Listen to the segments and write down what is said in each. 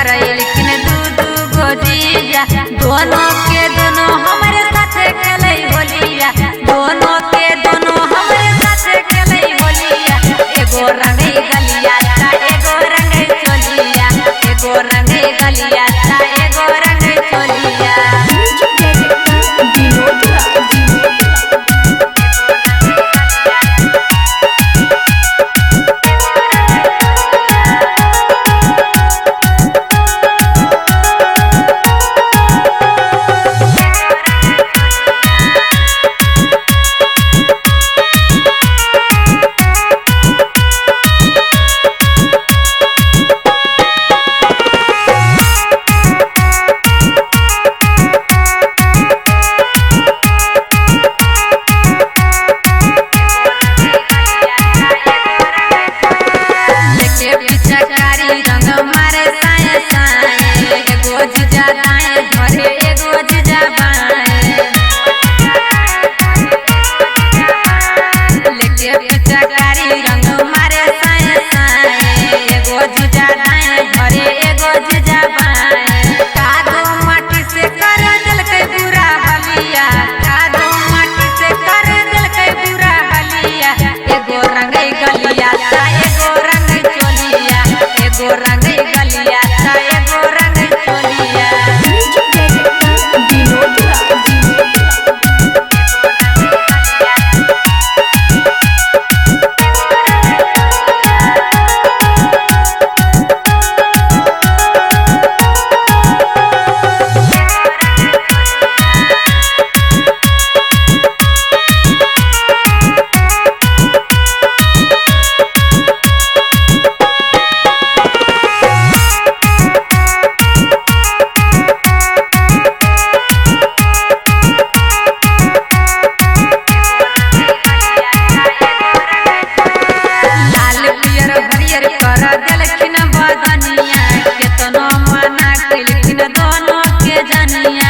करैलखिन दू दू गो जीजा। दोनों के दोनों हमारे साथे खेलै होलिया, दोनों के दोनों हमारे साथे खेलै होलिया। एगो रंगै गलिया ता एगो रंगै चोलिया, एगो रंगै गलिया ता एगो रंगै चोलिया। म्यूजिक डायरेक्टर विनोद राज। लेके पिचकारी रंग मारे साए साए, एगो जीजा दाएं धरे एगो जीजा बाएं। लेके पिचकारी रंग मारे साए साए, एगो जीजा दाएं धरे एगो जीजा बाएं। कादो माटी से कर देलकै बुरा हलिया, कादो माटी से कर देलकै बुरा हलिया। एगो रंगै गलिया ता एगो रंगै चोलिया, एगो रंगै गलिया ता एगो रंगै चोलिया। म्यूजिक डायरेक्टर विनोद राज। लाल पियर हरियर कर देलखिन बदनिया, केतनो मना केलखिन दोनों के जनिया।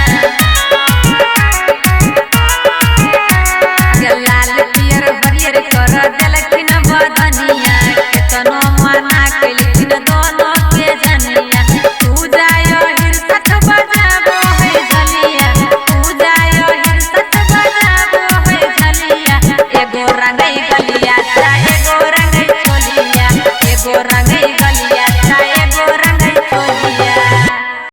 लाल पियर हरियर कर देलखिन बदनिया, केतनो मना केलखिन दोनों के जनिया। तू जायो हिरसत बजाबो है झलिया, तू जायो हिरसत बजाबो है झलिया। एगो रंगै गलिया ता एगो रंगै चोलिया, एगो रंगै